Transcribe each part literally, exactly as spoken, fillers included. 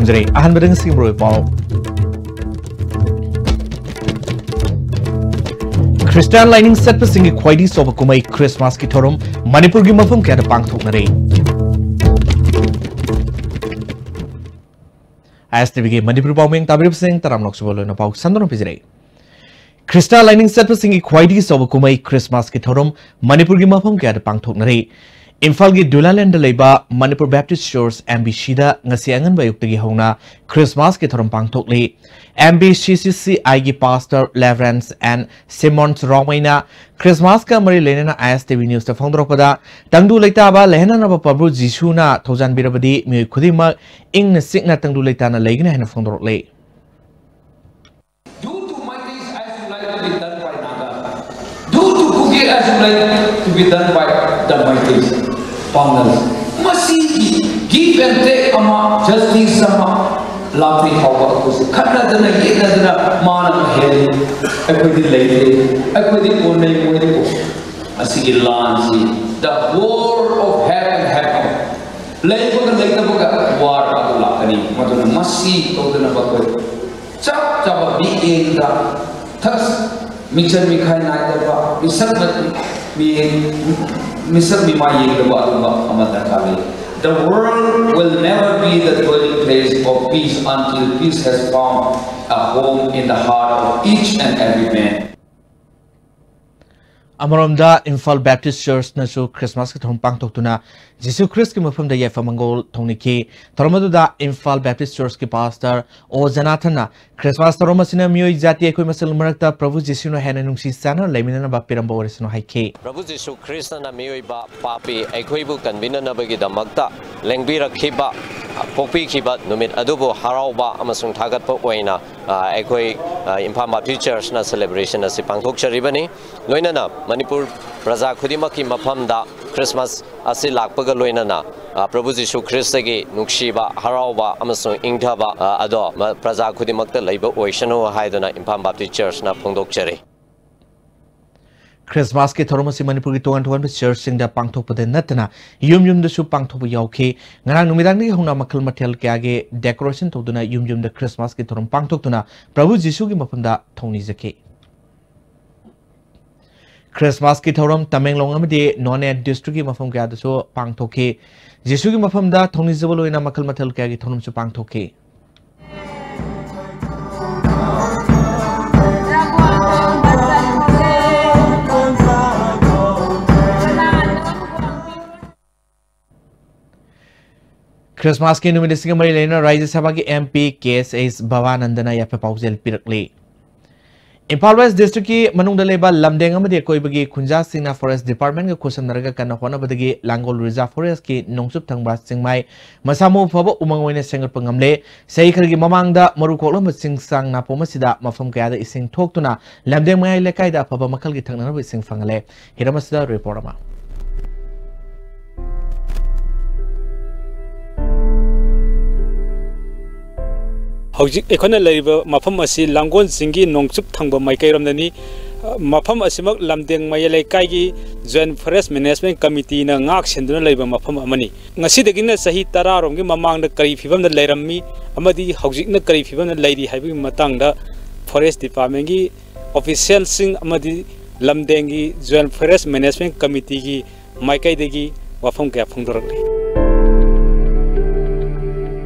ꯊꯝꯖꯔꯤ꯫ ꯑꯍꯥꯟꯕꯗ ꯉꯁꯤꯒꯤ ꯃꯔꯨꯑꯣꯏꯕ ꯄꯥꯎ꯫ ꯈ꯭ꯔꯤꯁꯇꯥꯟ ꯂꯥꯏꯅꯤꯡ ꯆꯠꯄꯁꯤꯡꯒꯤ ꯈ꯭ꯋꯥꯏꯗꯒꯤ ꯆꯥꯎꯕ ꯀꯨꯝꯍꯩ ꯈ꯭ꯔꯤꯁꯃꯥꯁꯀꯤ ꯊꯧꯔꯝ ꯃꯅꯤꯄꯨꯔꯒꯤ ꯃꯐꯝ ꯀꯌꯥꯗ ꯄꯥꯡꯊꯣꯛꯅꯔꯤ꯫ ꯑꯥꯏ ꯑꯦꯁ ꯇꯤ ꯚꯤꯒꯤ ꯃꯅꯤꯄꯨꯔꯤ ꯄꯥꯎꯃꯤ ꯇꯥꯕꯤꯔꯤꯕꯁꯤꯡ ꯇꯔꯥꯝꯅ ꯑꯣꯛꯆꯕ ꯂꯣꯏꯅ ꯄꯥꯎ ꯁꯟꯗꯣꯛꯅ ꯄꯤꯖꯔꯤ꯫ ꯈ꯭ꯔꯤꯁꯇꯥꯟ ꯂꯥꯏꯅꯤꯡ ꯆꯠꯄꯁꯤꯡꯒꯤ ꯈ꯭ꯋꯥꯏꯗꯒꯤ ꯆꯥꯎꯕ ꯀꯨꯝꯍꯩ ꯈ꯭ꯔꯤꯁꯃꯥꯁꯀꯤ ꯊꯧꯔꯝ ꯃꯅꯤꯄꯨꯔꯒꯤ ꯃꯐꯝ ꯀꯌꯥꯗ ꯄꯥꯡꯊꯣꯛꯅꯔꯤ꯫ ꯏꯝꯐꯥꯜꯒꯤ ꯗꯨꯂꯥꯂꯦꯟꯗ ꯂꯩꯕ ꯃꯅꯤꯄꯨꯔ ꯕꯦꯞꯇꯤꯁ ꯆꯔꯆ, ꯑꯦꯝ ꯕꯤ ꯁꯤꯗ ꯉꯁꯤ ꯑꯉꯟꯕ ꯑꯌꯨꯛꯇꯒꯤ ꯍꯧꯅ ꯈ꯭ꯔꯤꯁꯃꯥꯁꯀꯤ ꯊꯧꯔꯝ ꯄꯥꯡꯊꯣꯛꯂꯤ꯫ ꯑꯦꯝ ꯕꯤ ꯁꯤ ꯁꯤ ꯁꯤ ꯑꯥꯏꯒꯤ ꯄꯥꯁꯇꯔ ꯔꯦꯚꯔꯦꯟꯗ ꯑꯦꯟ ꯁꯤꯃꯣꯟꯁ ꯔꯣꯡꯃꯩꯅ ꯈ꯭ꯔꯤꯁꯃꯥꯁꯀ ꯃꯔꯤ ꯂꯩꯅꯅ ꯑꯥꯏ ꯑꯦꯁ ꯇꯤ ꯚꯤ ꯅ꯭ꯌꯨꯁꯇ ꯐꯣꯡꯗꯣꯔꯛꯄꯗ, ꯇꯪꯗꯨ ꯂꯩꯇꯥꯕ ꯂꯩꯍꯟꯅꯅꯕ ꯄ꯭ꯔꯚꯨ ꯖꯤꯁꯨꯅ ꯊꯧꯖꯥꯟꯕꯤꯔꯕꯗꯤ ꯃꯤꯑꯣꯏ ꯈꯨꯗꯤꯡꯃꯛ ꯏꯪꯅ ꯆꯤꯛꯅ ꯇꯪꯗꯨ ꯂꯩꯇꯥꯅ ꯂꯩꯒꯅꯤ ꯍꯥꯏꯅ ꯐꯣꯡꯗꯣꯔꯛꯂꯤ꯫ Due to my taste, I should like to be done by Naga. Due to Kuki, I should like to be done by the Meiteis, Pangal. ꯃꯁꯤꯒꯤ give and take ꯑꯃ, justice ꯑꯃ ꯂꯥꯛꯇ꯭ꯔꯤ ꯐꯥꯎꯕ ꯑꯩꯈꯣꯏꯁꯦ ꯈꯠꯅꯗꯅ ꯌꯦꯠꯅꯗꯅ ꯃꯥꯅ ꯍꯦꯜꯂꯤ, ꯑꯩꯈꯣꯏꯗꯤ ꯂꯩꯇꯦ, ꯑꯩꯈꯣꯏꯗꯤ ꯀꯣꯟꯅꯩ, ꯃꯣꯏꯗꯤ ꯀꯣꯟ-, ꯑꯁꯤꯒꯤ ꯂꯥꯟꯁꯤ, the war of heaven, heaven, ꯂꯩꯕꯒ ꯂꯩꯇꯕꯒ war ꯑꯗꯨ ꯂꯥꯛꯀꯅꯤ꯫ ꯃꯗꯨꯅ ꯃꯁꯤ ꯇꯧꯗꯅꯕ ꯑꯩꯈꯣꯏ ꯆꯞ ꯆꯥꯕ ꯃꯤꯠꯌꯦꯡꯗ ꯊꯛꯁ ꯃꯤꯆꯪ ꯃꯤꯈꯥꯏ ꯅꯥꯏꯗꯕ, ꯃꯤꯁꯛ ꯃ-, ꯃꯤ-, ꯃꯤꯁꯛ ꯃꯤꯃꯥꯏ ꯌꯦꯡꯗꯕ ꯑꯗꯨꯒꯨꯝꯕ ꯑꯃ ꯗꯔꯀꯥꯔ ꯂꯩ꯫ The world will never be the dwelling place of peace until peace has found a home in the heart of each and every man. ꯑꯃꯔꯣꯝꯗ ꯏꯝꯐꯥꯜ ꯕꯦꯞꯇꯤꯁ ꯆꯔꯆꯅꯁꯨ ꯈ꯭ꯔꯤꯁꯃꯥꯁꯀꯤ ꯊꯧꯔꯝ ꯄꯥꯡꯊꯣꯛꯇꯨꯅ ꯖꯤꯁꯨ ꯈ꯭ꯔꯤꯁꯀꯤ ꯃꯐꯝꯗ ꯌꯥꯏꯐ ꯃꯪꯒꯣꯜ ꯊꯧꯅꯤꯈꯤ꯫ ꯊꯧꯔꯝ ꯑꯗꯨꯗ ꯏꯝꯐꯥꯜ ꯕꯦꯞꯇꯤꯁ ꯆꯔꯆꯀꯤ ꯄꯥꯁꯇꯔ ꯑꯣ ꯖꯅꯥꯊꯟꯅ ꯈ꯭ꯔꯤꯁꯃꯥꯁ ꯊꯧꯔꯝ ꯑꯁꯤꯅ ꯃꯤꯑꯣꯏ ꯖꯥꯇꯤ ꯑꯩꯈꯣꯏ ꯃꯁꯦꯜ ꯃꯔꯛꯇ ꯄ꯭ꯔꯚꯨ ꯖꯤꯁꯨꯅ ꯍꯦꯟꯅ ꯅꯨꯡꯁꯤ ꯆꯥꯟꯅꯅ ꯂꯩꯃꯤꯟꯅꯅꯕ ꯄꯤꯔꯝꯕ ꯑꯣꯏꯔꯁꯅꯨ ꯍꯥꯏꯈꯤ꯫ ꯄ꯭ꯔꯚꯨ ꯖꯤꯁꯨ ꯈ꯭ꯔꯤꯁꯇꯅ ꯃꯤꯑꯣꯏꯕ ꯄꯥꯄꯤ ꯑꯩꯈꯣꯏꯕꯨ ꯀꯟꯕꯤꯅꯅꯕꯒꯤꯗꯃꯛꯇ ꯂꯦꯡꯕꯤꯔꯛꯈꯤꯕ, ꯄꯣꯛꯄꯤꯈꯤꯕ ꯅꯨꯃꯤꯠ ꯑꯗꯨꯕꯨ ꯍꯔꯥꯎꯕ ꯑꯃꯁꯨꯡ ꯊꯥꯒꯠꯄ ꯑꯣꯏꯅ, ꯑ, ꯑꯩꯈꯣꯏ, ꯑ, ꯏꯝꯐꯥꯜ ꯕꯥꯞꯇꯤꯁ ꯆꯔꯆꯅ celebration ꯑꯁꯤ ꯄꯥꯡꯊꯣꯛꯆꯔꯤꯕꯅꯤ꯫ ꯂꯣꯏꯅꯅ ꯃꯅꯤꯄꯨꯔ ꯄ꯭ꯔꯖꯥ ꯈꯨꯗꯤꯡꯃꯛꯀꯤ ꯃꯐꯝꯗ ꯈ꯭ꯔꯤꯁꯃꯥꯁ ꯑꯁꯤ ꯂꯥꯛꯄꯒ ꯂꯣꯏꯅꯅ, ꯑ, ꯄ꯭ꯔꯚꯨ ꯖꯤꯁꯨ ꯈ꯭ꯔꯤꯁꯇꯒꯤ ꯅꯨꯡꯁꯤꯕ, ꯍꯔꯥꯎꯕ ꯑꯃꯁꯨꯡ ꯏꯪꯊꯕ, ꯑ, ꯑꯗꯣ ꯃ-, ꯄ꯭ꯔꯖꯥ ꯈꯨꯗꯤꯡꯃꯛꯇ ꯂꯩꯕ ꯑꯣꯏꯁꯅꯨ ꯍꯥꯏꯗꯨꯅ ꯏꯝꯐꯥꯜ ꯕꯥꯞꯇꯤꯁ ꯆꯔꯆꯅ ꯐꯣꯡꯗꯣꯛꯆꯔꯤ꯫ ꯈ꯭ꯔꯤꯁꯃꯥꯁꯀꯤ ꯊꯧꯔꯝ ꯑꯁꯤ ꯃꯅꯤꯄꯨꯔꯒꯤ ꯇꯣꯉꯥꯟ ꯇꯣꯉꯥꯟꯕ ꯆꯔꯆꯁꯤꯡꯗ ꯄꯥꯡꯊꯣꯛꯄꯗ ꯅꯠꯇꯅ ꯌꯨꯝ ꯌꯨꯝꯗꯁꯨ ꯄꯥꯡꯊꯣꯛꯄ ꯌꯥꯎꯈꯤ꯫ ꯉꯔꯥꯡ ꯅꯨꯃꯤꯗꯥꯡꯗꯒꯤ ꯍꯧꯅ ꯃꯈꯜ ꯃꯊꯦꯜ ꯀꯌꯥꯒꯤ decoration ꯇꯧꯗꯨꯅ ꯌꯨꯝ ꯌꯨꯝꯗ ꯈ꯭ꯔꯤꯁꯃꯥꯁꯀꯤ ꯊꯧꯔꯝ ꯄꯥꯡꯊꯣꯛꯇꯨꯅ ꯄ꯭ꯔꯚꯨ ꯖꯤꯁꯨꯒꯤ ꯃꯐꯝꯗ ꯊꯧꯅꯤꯖꯈꯤ꯫ ꯈ꯭ꯔꯤꯁꯃꯥꯁꯀꯤ ꯊꯧꯔꯝ ꯇꯃꯦꯡꯂꯣꯡ ꯑꯃꯗꯤ ꯅꯣꯅꯦ districtꯀꯤ ꯃꯐꯝ ꯀꯌꯥꯗꯁꯨ ꯄꯥꯡꯊꯣꯛꯈꯤ꯫ ꯖꯤꯁꯨꯒꯤ ꯃꯐꯝꯗ ꯊꯧꯅꯤꯖꯕ ꯂꯣꯏꯅ ꯃꯈꯜ ꯃꯊꯦꯜ ꯀꯌꯥꯒꯤ ꯊꯧꯔꯝꯁꯨ ꯄꯥꯡꯊꯣꯛꯈꯤ꯫ ꯈ꯭ꯔꯤꯁꯃꯥꯁꯀꯤ ꯅꯨꯃꯤꯠ ꯑꯁꯤꯒ ꯃꯔꯤ ꯂꯩꯅꯅ ꯔꯥꯖ꯭ꯌ ꯁꯚꯥꯒꯤ MP ꯀꯦ ꯑꯦꯁ ꯑꯦꯁ ꯚꯕꯥꯅꯟꯗꯅ ꯌꯥꯏꯐ ꯄꯥꯎꯖꯦꯜ ꯄꯤꯔꯛꯂꯤ꯫ ꯏꯝꯐꯥꯜ West districtꯀꯤ ꯃꯅꯨꯡꯗ ꯂꯩꯕ ꯂꯝꯗꯦꯡ ꯑꯃꯗꯤ ꯑꯀꯣꯏꯕꯒꯤ ꯈꯨꯟꯖꯥꯁꯤꯡꯅ forest departmentꯀ ꯈꯨꯠꯁꯝꯅꯔꯒ ꯀꯟꯅ ꯍꯣꯠꯅꯕꯗꯒꯤ ꯂꯥꯡꯒꯣꯜ reserve forestꯀꯤ ꯅꯣꯡꯆꯨꯞ ꯊꯪꯕ ꯆꯤꯡꯃꯥꯏ ꯃꯁꯥ ꯃꯎ ꯐꯕ ꯎꯃꯪ ꯑꯣꯏꯅ ꯁꯦꯝꯒꯠꯄ ꯉꯝꯂꯦ꯫ ꯆꯍꯤ ꯈꯔꯒꯤ ꯃꯃꯥꯡꯗ ꯃꯔꯨ ꯀꯣꯛꯂꯝꯕ ꯆꯤꯡꯁꯥꯡ ꯅꯥꯄꯣꯝ ꯑꯁꯤꯗ ꯃꯐꯝ ꯀꯌꯥꯗ ꯏꯁꯤꯡ ꯊꯣꯛꯇꯨꯅ ꯂꯝꯗꯦꯡ ꯃꯌꯥꯏ ꯂꯩꯀꯥꯏꯗ ꯑꯐꯕ ꯃꯈꯜꯒꯤ ꯊꯛꯅꯅꯕ ꯏꯁꯤꯡ ꯐꯪꯍꯜꯂꯦ꯫ ꯍꯤꯔꯝ ꯑꯁꯤꯗ report ꯑꯃ꯫ ꯍꯧꯖꯤꯛ ꯑꯩꯈꯣꯏꯅ ꯂꯩꯔꯤꯕ ꯃꯐꯝ ꯑꯁꯤ ꯂꯥꯡꯒꯣꯜ ꯆꯤꯡꯒꯤ ꯅꯣꯡꯆꯨꯞ ꯊꯪꯕ ꯃꯥꯏꯀꯩꯔꯣꯝꯗꯅꯤ꯫ ꯃꯐꯝ ꯑꯁꯤꯃꯛ ꯂꯝꯗꯦꯡ ꯃꯌꯥꯏ ꯂꯩꯀꯥꯏꯒꯤ Joint Forest Management Committeeꯅ ꯉꯥꯛ ꯁꯦꯟꯗꯨꯅ ꯂꯩꯕ ꯃꯐꯝ ꯑꯃꯅꯤ꯫ ꯉꯁꯤꯗꯒꯤꯅ ꯆꯍꯤ ꯇꯔꯥꯔꯣꯝꯒꯤ ꯃꯃꯥꯡꯗ ꯀꯔꯤ ꯐꯤꯕꯝꯗ ꯂꯩꯔꯝꯃꯤ ꯑꯃꯗꯤ ꯍꯧꯖꯤꯛꯅ ꯀꯔꯤ ꯐꯤꯕꯝꯗ ꯂꯩꯔꯤ ꯍꯥꯏꯕꯒꯤ ꯃꯇꯥꯡꯗ forest departmentꯀꯤ officialꯁꯤꯡ ꯑꯃꯗꯤ ꯂꯝꯗꯦꯡꯒꯤ Joint Forest Management Committeeꯒꯤ ꯃꯥꯏꯀꯩꯗꯒꯤ ꯋꯥꯐꯝ ꯀꯌꯥ ꯐꯣꯡꯗꯣꯔꯛꯂꯤ꯫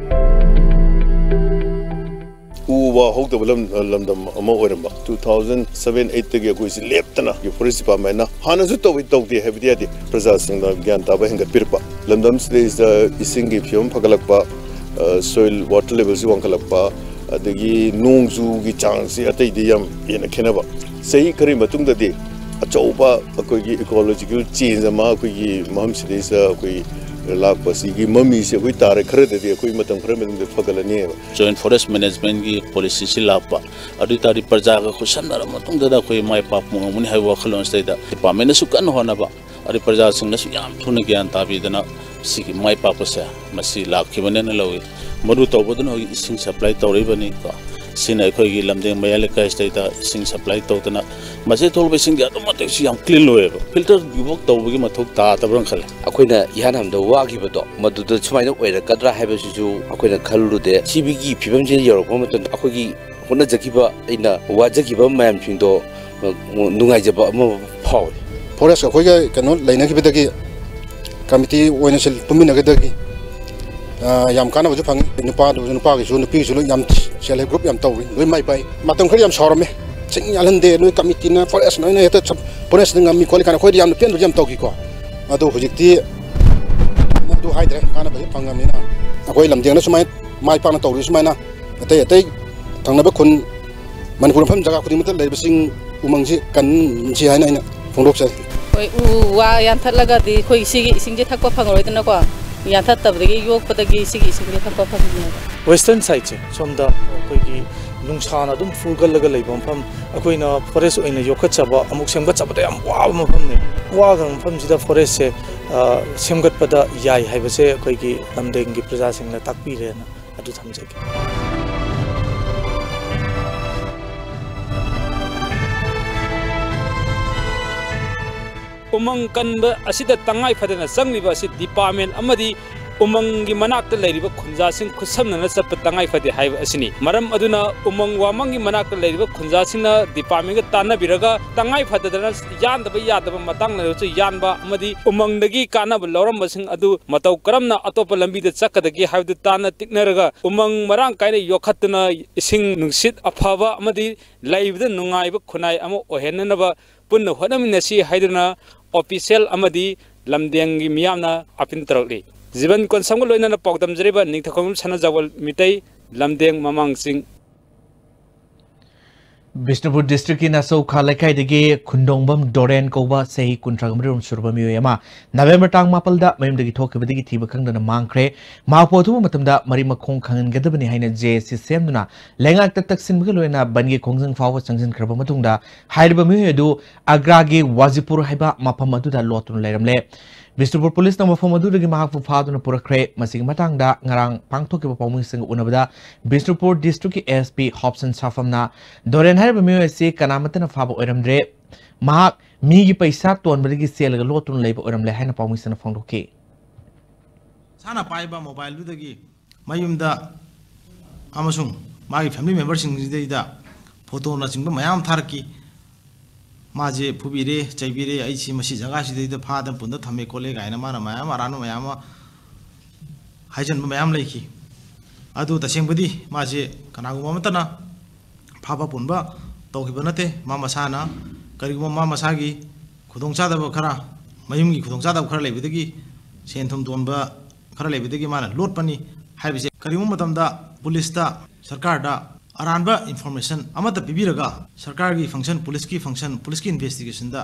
ꯎ ꯋꯥ ꯍꯧꯗꯕ ꯂꯝ-, ꯂꯝꯗꯝ ꯑꯃ ꯑꯣꯏꯔꯝꯕ꯫ Two thousand seven eightꯇꯒꯤ ꯑꯩꯈꯣꯏꯁꯤ ꯂꯦꯞꯇꯅ forest departmentꯅ ꯍꯥꯟꯅꯁꯨ ꯇꯧꯏ, ꯇꯧꯗꯦ ꯍꯥꯏꯕꯗꯤ ꯌꯥꯗꯦ, ꯄ꯭ꯔꯖꯥꯁꯤꯡꯗ ꯒ꯭ꯌꯥꯟ ꯇꯥꯕ ꯍꯦꯟꯒꯠꯄꯤꯔꯛꯄ꯫ ꯂꯝꯗꯝꯁꯤꯗꯩꯁꯤꯗ ꯏꯁꯤꯡꯒꯤ ꯐꯤꯕꯝ ꯐꯒꯠꯂꯛꯄ, ꯑ, soil water levelꯁꯤ ꯋꯥꯡꯈꯠꯂꯛꯄ, ꯑꯗꯒꯤ ꯅꯣꯡꯖꯨꯒꯤ ꯆꯥꯡꯁꯤ ꯑꯇꯩꯗꯤ ꯌꯥꯝ ꯍꯦꯟꯅ ꯈꯦꯠꯅꯕ꯫ ꯆꯍꯤ ꯈꯔꯒꯤ ꯃꯇꯨꯡꯗꯗꯤ ꯑꯆꯧꯕ ꯑꯩꯈꯣꯏꯒꯤ ecological change ꯑꯃ ꯑꯩꯈꯣꯏꯒꯤ ꯃꯐꯝꯁꯤꯗꯩꯁꯤꯗ ꯑꯩꯈꯣꯏ ꯂꯥꯛꯄꯁꯤꯒꯤ ꯃꯃꯤꯁꯦ ꯑꯩꯈꯣꯏ ꯇꯥꯔꯦ꯫ ꯈꯔꯗꯗꯤ ꯑꯩꯈꯣꯏ ꯃꯇꯝ ꯈꯔ ꯃꯇꯨꯡꯗ ꯐꯒꯠꯂꯅꯦꯕ꯫ Joint Forest Managementꯀꯤ policyꯁꯤ ꯂꯥꯛꯄ, ꯑꯗꯨ ꯑꯣꯏ ꯇꯥꯔꯗꯤ ꯄ꯭ꯔꯖꯥꯒ ꯈꯨꯠꯁꯝꯅꯔꯕ ꯃꯇꯨꯡꯗ ꯑꯩꯈꯣꯏ ꯃꯥꯏ ꯄꯥꯛꯄ ꯉꯝꯒꯅꯤ ꯍꯥꯏꯕ ꯋꯥꯈꯜꯂꯣꯟꯁꯤꯗꯩꯗ departmentꯅꯁꯨ ꯀꯟꯅ ꯍꯣꯠꯅꯕ, ꯑꯗꯩ ꯄ꯭ꯔꯖꯥꯁꯤꯡꯅꯁꯨ ꯌꯥꯝ ꯊꯨꯅ ꯒ꯭ꯌꯥꯟ ꯇꯥꯕꯤꯗꯅ ꯁꯤꯒꯤ ꯃꯥꯏ ꯄꯥꯛꯄꯁꯦ ꯃꯁꯤ ꯂꯥꯛꯈꯤꯕꯅꯦꯅ ꯂꯧꯏ꯫ ꯃꯗꯨ ꯇꯧꯕꯗꯨꯅ ꯍꯧꯖꯤꯛ ꯏꯁꯤꯡ supply ꯇꯧꯔꯛꯏꯕꯅꯤ ꯀꯣ꯫ ꯁꯤꯅ ꯑꯩꯈꯣꯏꯒꯤ ꯂꯝꯗꯤꯡ ꯃꯌꯥꯏ ꯂꯩꯀꯥꯏꯁꯤꯗꯩꯗ ꯏꯁꯤꯡ ꯁꯄ꯭ꯂꯥꯏ ꯇꯧꯗꯅ, ꯃꯁꯤ ꯊꯣꯛꯂꯛꯄ ꯏꯁꯤꯡꯗꯤ ꯑꯗꯨꯛꯀꯤ ꯃꯇꯤꯛ ꯌꯥꯝ ꯀ꯭ꯂꯤꯟ ꯑꯣꯏꯌꯦꯕ꯫ ꯐꯤꯜꯇꯔ ꯌꯨꯕꯣꯛ ꯇꯧꯕꯒꯤ ꯃꯊꯧ ꯇꯥꯗꯕ꯭ꯔꯥ ꯈꯜꯂꯦ꯫ ꯑꯩꯈꯣꯏꯅ ꯏꯍꯥꯟ ꯍꯥꯟꯕꯗ ꯋꯥꯈꯤꯕꯗꯣ, ꯃꯗꯨꯗ ꯁꯨꯃꯥꯏꯅ ꯑꯣꯏꯔꯛꯀꯗ꯭ꯔꯥ ꯍꯥꯏꯕꯁꯤꯁꯨ ꯑꯩꯈꯣꯏꯅ ꯈꯜꯂꯨꯗꯦ꯫ ꯁꯤꯕꯒꯤ ꯐꯤꯕꯝꯁꯤꯗ ꯌꯧꯔꯛꯄ ꯃꯇꯝꯗ ꯑꯩꯈꯣꯏꯒꯤ ꯍꯣꯠꯅꯖꯈꯤꯕ, ꯑꯩꯅ ꯋꯥꯖꯈꯤꯕ ꯃꯌꯥꯝꯁꯤꯡꯗꯣ, ꯑ, ꯅꯨꯡꯉꯥꯏꯖꯕ ꯑꯃ ꯐꯥꯎꯏ꯫ ꯐꯣꯔꯦꯁ ꯑꯩꯈꯣꯏꯒ ꯀꯩꯅꯣ ꯂꯩꯅꯈꯤꯕꯗꯒꯤ, ꯀꯃꯤꯇꯤ ꯑꯣꯏꯅ ꯁꯤꯜ ꯄꯨꯟꯃꯤꯟꯅꯈꯤꯕꯗꯒꯤ, ꯑ, ꯌꯥꯝ ꯀꯥꯟꯅꯕꯁꯨ ꯐꯪꯉꯤ꯫ ꯅꯨꯄꯥꯗꯨꯁꯨ, ꯅꯨꯄꯥꯒꯤꯁꯨ, ꯅꯨꯄꯤꯒꯤꯁꯨ ꯂꯣꯏ ꯌꯥꯝ ꯁꯦꯜꯐ ꯍꯦꯜꯞ ꯒ꯭ꯔꯨꯞ ꯌꯥꯝ ꯇꯧꯔꯤ, ꯂꯣꯏ ꯃꯥꯏ ꯄꯥꯛꯏ꯫ ꯃꯇꯝ ꯈꯔ ꯌꯥꯝ ꯁꯥꯎꯔꯝꯃꯦ, ꯁꯤꯡ ꯌꯥꯜꯍꯟꯗꯦ, ꯅꯣꯏ ꯀꯃꯤꯇꯤꯅ, ꯐꯣꯔꯦꯁꯅ ꯅꯣꯏꯅ ꯍꯦꯛꯇ ꯁꯞ-, ꯐꯣꯔꯦꯁꯅ ꯉꯝꯃꯤ ꯈꯣꯠꯂꯤ ꯀꯥꯏꯅ ꯑꯩꯈꯣꯏꯗ ꯌꯥꯝꯅ ꯄꯦꯟꯗꯕꯁꯨ ꯌꯥꯝ ꯇꯧꯈꯤꯀꯣ꯫ ꯑꯗꯣ ꯍꯧꯖꯤꯛꯇꯤ ꯑꯗꯨ ꯍꯥꯏꯗ꯭ꯔꯦ, ꯀꯥꯟꯅꯕꯁꯦ ꯐꯪꯉꯕꯅꯤꯅ꯫ ꯑꯩꯈꯣꯏ ꯂꯝꯗꯦꯡꯅ ꯁꯨꯃꯥꯏꯅ ꯃꯥꯏ ꯄꯥꯛꯅ ꯇꯧꯔꯤ ꯁꯨꯃꯥꯏꯅ, ꯑꯇꯩ ꯑꯇꯩ ꯊꯪꯅꯕ ꯈꯨꯟ, ꯃꯅꯤꯄꯨꯔ ꯃꯐꯝ ꯖꯒꯥ ꯈꯨꯗꯤꯡꯃꯛꯇ ꯂꯩꯔꯤꯕꯁꯤꯡ ꯎꯃꯪꯁꯤ ꯀꯟꯁꯤ ꯍꯥꯏꯅ ꯑꯩꯅ ꯐꯣꯡꯗꯣꯛꯆꯔꯤ꯫ ꯍꯣꯏ, ꯎ ꯋꯥ ꯌꯥꯟꯊꯠꯂꯒꯗꯤ ꯑꯩꯈꯣꯏ ꯁꯤꯒꯤ ꯏꯁꯤꯡꯁꯦ ꯊꯛꯄ ꯐꯪꯉꯔꯣꯏꯗꯅꯀꯣ꯫ ꯌꯥꯟꯊꯠꯇꯕꯗꯒꯤ ꯌꯣꯛꯄꯗꯒꯤ ꯁꯤꯒꯤ ꯏꯁꯤꯡꯁꯦ ꯊꯛꯄ ꯐꯪꯉꯦꯕ꯫ ꯋꯦꯁꯇꯔꯟ ꯁꯥꯏꯠꯁꯦ, ꯁꯣꯝꯗ ꯑꯩꯈꯣꯏꯒꯤ ꯅꯨꯡꯁꯥꯅ ꯑꯗꯨꯝ ꯐꯨꯒꯜꯂꯒ ꯂꯩꯕ ꯃꯐꯝ, ꯑꯩꯈꯣꯏꯅ ꯐꯣꯔꯦꯁ ꯑꯣꯏꯅ ꯌꯣꯛꯈꯠꯆꯕ, ꯑꯃꯨꯛ ꯁꯦꯝꯒꯠꯆꯕꯗ ꯌꯥꯝ ꯋꯥꯕ ꯃꯐꯝꯅꯤ꯫ ꯋꯥꯈ꯭ꯔꯕ ꯃꯐꯝꯁꯤꯗ ꯐꯣꯔꯦꯁꯁꯦ, ꯑ, ꯁꯦꯝꯒꯠꯄꯗ ꯌꯥꯏ ꯍꯥꯏꯕꯁꯦ ꯑꯩꯈꯣꯏꯒꯤ ꯂꯝꯗꯦꯡꯒꯤ ꯄ꯭ꯔꯖꯥꯁꯤꯡꯅ ꯇꯥꯛꯄꯤꯔꯦꯅ ꯑꯗꯨ ꯊꯝꯖꯒꯦ꯫ ꯎꯃꯪ ꯀꯟꯕ ꯑꯁꯤꯗ ꯇꯉꯥꯏ ꯐꯗꯅ ꯆꯪꯂꯤꯕ ꯑꯁꯤ ꯗꯤꯄꯥꯔꯠꯃꯦꯟ ꯑꯃꯗꯤ ꯎꯃꯪꯒꯤ ꯃꯅꯥꯛꯇ ꯂꯩꯔꯤꯕ ꯈꯨꯟꯖꯥꯁꯤꯡ ꯈꯨꯠꯁꯝꯅꯅ ꯆꯠꯄ ꯇꯉꯥꯏ ꯐꯗꯦ ꯍꯥꯏꯕ ꯑꯁꯤꯅꯤ꯫ ꯃꯔꯝ ꯑꯗꯨꯅ ꯎꯃꯪ ꯋꯥꯃꯪꯒꯤ ꯃꯅꯥꯛꯇ ꯂꯩꯔꯤꯕ ꯈꯨꯟꯖꯥꯁꯤꯡꯅ ꯗꯤꯄꯥꯔꯠꯃꯦꯟꯒ ꯇꯥꯟꯅꯕꯤꯔꯒ ꯇꯉꯥꯏ ꯐꯗꯗꯅ ꯌꯥꯟꯗꯕ ꯌꯥꯗꯕ ꯃꯇꯥꯡ ꯂꯩꯔꯁꯨ ꯌꯥꯟꯕ ꯑꯃꯗꯤ ꯎꯃꯪꯗꯒꯤ ꯀꯥꯟꯅꯕ ꯂꯧꯔꯝꯕꯁꯤꯡ ꯑꯗꯨ ꯃꯇꯧ ꯀꯔꯝꯅ ꯑꯇꯣꯞꯄ ꯂꯝꯕꯤꯗ ꯆꯠꯀꯗꯒꯦ ꯍꯥꯏꯕꯗꯨ ꯇꯥꯟꯅ ꯇꯤꯛꯅꯔꯒ ꯎꯃꯪ ꯃꯔꯥꯡ ꯀꯥꯏꯅ ꯌꯣꯛꯈꯠꯇꯨꯅ ꯏꯁꯤꯡ ꯅꯨꯡꯁꯤꯠ ꯑꯐꯕ ꯑꯃꯗꯤ ꯂꯩꯕꯗ ꯅꯨꯡꯉꯥꯏꯕ ꯈꯨꯟꯅꯥꯏ ꯑꯃ ꯑꯣꯏꯍꯟꯅꯅꯕ ꯄꯨꯟꯅ ꯍꯣꯠꯅꯃꯤꯟꯅꯁꯤ ꯍꯥꯏꯗꯨꯅ ꯑꯣꯐꯤꯁꯤꯌꯦꯜ ꯑꯃꯗꯤ ꯂꯝꯗꯦꯡꯒꯤ ꯃꯤꯌꯥꯝꯅ ꯑꯥꯄꯤꯜ ꯇꯧꯔꯛꯂꯤ꯫ ꯖꯤꯕꯟ ꯀꯣꯟꯁꯝꯒ ꯂꯣꯏꯅꯅ ꯄꯥꯎꯗꯝꯖꯔꯤꯕ ꯅꯤꯡꯊꯧꯈꯣꯡꯕꯝ ꯁꯅꯥꯖꯥꯎꯕ ꯃꯤꯇꯩ, ꯂꯝꯗꯦꯡ, ꯃꯃꯥꯡ ꯆꯤꯡ꯫ ꯕꯤꯁꯅꯨꯄꯨꯔ ꯗꯤꯁꯇ꯭ꯔꯤꯛꯀꯤ ꯅꯥꯆꯧꯈꯥ ꯂꯩꯀꯥꯏꯗꯒꯤ ꯈꯨꯟꯗꯣꯡꯕꯝ ꯗꯣꯔꯦꯟ ꯀꯧꯕ ꯆꯍꯤ ꯀꯨꯟꯊ꯭ꯔꯥ ꯃꯔꯤꯔꯣꯝ ꯁꯨꯔꯕ ꯃꯤꯑꯣꯏ ꯑꯃ ꯅꯕꯦꯝꯕꯔ ꯇꯥꯡ ꯃꯥꯄꯜꯗ ꯃꯌꯨꯝꯗꯒꯤ ꯊꯣꯛꯈꯤꯕꯗꯒꯤ ꯊꯤꯕ ꯈꯪꯗꯅ ꯃꯥꯡꯈ꯭ꯔꯦ꯫ ꯃꯍꯥꯛꯄꯨ ꯑꯊꯨꯕ ꯃꯇꯝꯗ ꯃꯔꯤ ꯃꯈꯣꯡ ꯈꯪꯍꯟꯒꯗꯕꯅꯤ ꯍꯥꯏꯅ ꯖꯦ ꯑꯦꯁ ꯁꯤ ꯁꯦꯝꯗꯨꯅ ꯂꯩꯉꯥꯛꯇ ꯇꯛꯁꯤꯟꯕꯒ ꯂꯣꯏꯅꯅ ꯕꯟꯒꯤ ꯈꯣꯡꯖꯪ ꯐꯥꯎꯕ ꯆꯪꯁꯤꯟꯈ꯭ꯔꯕ ꯃꯇꯨꯡꯗ ꯍꯥꯏꯔꯤꯕ ꯃꯤꯑꯣꯏ ꯑꯗꯨ ꯑꯒ꯭ꯔꯥꯒꯤ ꯋꯥꯖꯤꯄꯨꯔ ꯍꯥꯏꯕ ꯃꯐꯝ ꯑꯗꯨꯗ ꯂꯣꯠꯇꯨꯅ ꯂꯩꯔꯝꯂꯦ꯫ ꯕꯤꯁꯅꯨꯄꯨꯔ ꯄꯨꯂꯤꯁꯅ ꯃꯐꯝ ꯑꯗꯨꯗꯒꯤ ꯃꯍꯥꯛꯄꯨ ꯐꯥꯗꯨꯅ ꯄꯨꯔꯛꯈ꯭ꯔꯦ꯫ ꯃꯁꯤꯒꯤ ꯃꯇꯥꯡꯗ ꯉꯔꯥꯡ ꯄꯥꯡꯊꯣꯛꯈꯤꯕ ꯄꯥꯎꯃꯤꯁꯤꯡꯒ ꯎꯅꯕꯗ ꯕꯤꯁꯅꯨꯄꯨꯔ ꯗꯤꯁꯇ꯭ꯔꯤꯛꯀꯤ ꯑꯦꯁ ꯄꯤ ꯍꯣꯞꯁꯟ ꯁꯥꯐꯝꯅ ꯗꯣꯔꯦꯟ ꯍꯥꯏꯔꯤꯕ ꯃꯤꯑꯣꯏ ꯑꯁꯤ ꯀꯅꯥꯃꯠꯇꯅ ꯐꯥꯕ ꯑꯣꯏꯔꯝꯗ꯭ꯔꯦ, ꯃꯍꯥꯛ ꯃꯤꯒꯤ ꯄꯩꯁꯥ ꯇꯣꯟꯕꯗꯒꯤ ꯆꯦꯜꯂꯒ ꯂꯣꯠꯇꯨꯅ ꯂꯩꯕ ꯑꯣꯏꯔꯝꯂꯦ ꯍꯥꯏꯅ ꯄꯥꯎꯃꯤꯁꯤꯡꯅ ꯐꯣꯡꯗꯣꯛꯈꯤ꯫ ꯃꯁꯥꯅ ꯄꯥꯏꯕ ꯃꯣꯕꯥꯏꯜꯗꯨꯗꯒꯤ ꯃꯌꯨꯝꯗ ꯑꯃꯁꯨꯡ ꯃꯥꯒꯤ ꯐꯦꯃꯤꯂꯤ ꯃꯦꯝꯕꯔꯁꯤꯡꯁꯤꯗꯩꯗ ꯐꯣꯇꯣꯅꯆꯤꯡꯕ ꯃꯌꯥꯝ ꯑꯃ ꯊꯥꯔꯛꯈꯤ꯫ ꯃꯥꯁꯦ ꯐꯨꯕꯤꯔꯦ, ꯆꯩꯕꯤꯔꯦ, ꯑꯩꯁꯤ ꯃꯁꯤ ꯖꯒꯥꯁꯤꯗꯩꯗ ꯐꯥꯗꯅ ꯄꯨꯟꯗ ꯊꯝꯃꯦ ꯈꯣꯠꯂꯦ ꯀꯥꯏꯅ ꯃꯥꯅ ꯃꯌꯥꯝ ꯑꯔꯥꯟꯕ ꯃꯌꯥꯝ ꯑꯃ ꯍꯥꯏꯖꯟꯕ ꯃꯌꯥꯝ ꯂꯩꯈꯤ꯫ ꯑꯗꯨ ꯇꯁꯦꯡꯕꯗꯤ ꯃꯥꯁꯦ ꯀꯅꯥꯒꯨꯝꯕ ꯑꯃꯠꯇꯅ ꯐꯥꯕ ꯄꯨꯟꯕ ꯇꯧꯈꯤꯕ ꯅꯠꯇꯦ꯫ ꯃꯥ ꯃꯁꯥꯅ ꯀꯔꯤꯒꯨꯝꯕ ꯃꯥ ꯃꯁꯥꯒꯤ ꯈꯨꯗꯣꯡꯆꯥꯗꯕ ꯈꯔ, ꯃꯌꯨꯝꯒꯤ ꯈꯨꯗꯣꯡꯆꯥꯗꯕ ꯈꯔ ꯂꯩꯕꯗꯒꯤ, ꯁꯦꯟ ꯊꯨꯝ ꯇꯣꯟꯕ ꯈꯔ ꯂꯩꯕꯗꯒꯤ ꯃꯥꯅ ꯂꯣꯠꯄꯅꯤ ꯍꯥꯏꯕꯁꯦ ꯀꯔꯤꯒꯨꯝꯕ ꯃꯇꯝꯗ ꯄꯨꯂꯤꯁꯇ, ꯁꯔꯀꯥꯔꯗ ꯑꯔꯥꯟꯕ ꯏꯟꯐꯣꯔꯃꯦꯁꯟ ꯑꯃꯠꯇ ꯄꯤꯕꯤꯔꯒ ꯁꯔꯀꯥꯔꯒꯤ ꯐꯪꯁꯟ, ꯄꯨꯂꯤꯁꯀꯤ ꯐꯪꯁꯟ, ꯄꯨꯂꯤꯁꯀꯤ ꯏꯟꯚꯦꯁꯇꯤꯒꯦꯁꯟꯗ